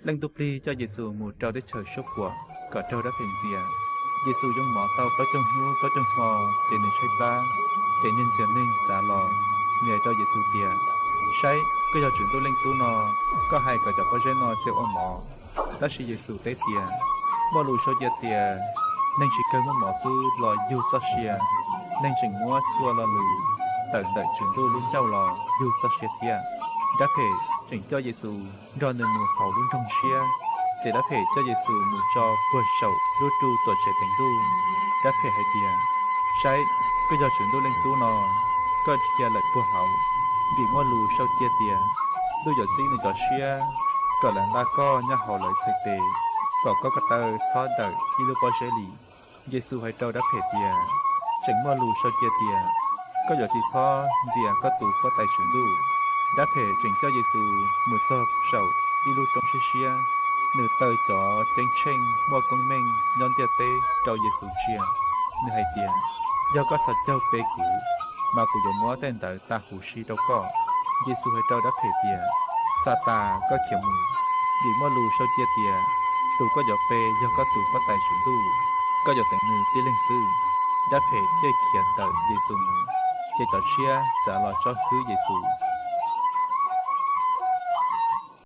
Leej Ntuj Plig coj Yexus mus rau teb chaws suab puam kom raug dab phem ntxias. Yexus yoo mov tau plaub caug hnub plaub caug hmo, ces nws tshaib plab. Ces niag ntxias neeg txav los, nws hais rau Yexus tias, Saib, koj yog Tswv Ntuj Leej Tub no, koj hais kom cov pob zeb no txia ua mov. Tab sis Yexus teb tias, Muaj lus sau cia tias, neeg tsis kawg muab mov xwb los yug txoj sia, neeg tseem muab txhua lo lus tawm ntawm Tswv Ntuj lub ncauj los yug txoj sia thiab. Dab phem tseem coj Yexus nrog nws mus hauv lub nroog siab, ces dab phem coj Yexus mus tso puag saum lub ru Tuamtsev Teev Ntuj. Dab phem hais tias, Saib, koj yog Tswv Ntuj Leej Tub no, koj dhia lawm puag hauv, vim muaj lus sau cia tias, Ntuj yuav txib nws cov siab kom lawv nqa koj nyob hauv lawv txhais tes, kom koj ko taw txhob dawm ib lub pob zeb li. Yexus hais rau dab phem tias, Tseem muaj lus sau cia tias, Koj yuav tsis txhob ntxias koj tus Huab Tais Tswv Ntuj. Dab phem tseem coj Yexus mus txog saum ib lub roob siab siab, nws taw cov ceeb tsheej muaj koob meej nyob ntiaj teb rau Yexus ntsia. Nws hais tias, Yog koj txhos caug pe kuv, mas kuv yuav muab tej ntawd tas huv si rau koj. Yexus hais rau dab phem tias, Xatas, koj khiav mus, vim muaj lus sau cia tias, Tus koj yuav pe yog koj tus Huab Tais Tswv Ntuj, koj yuav teev nws tib leeg xwb. Dab phem thiaj khiav ntawm Yexus mus, ces cov tshiab txav los tsob hwb Yexus.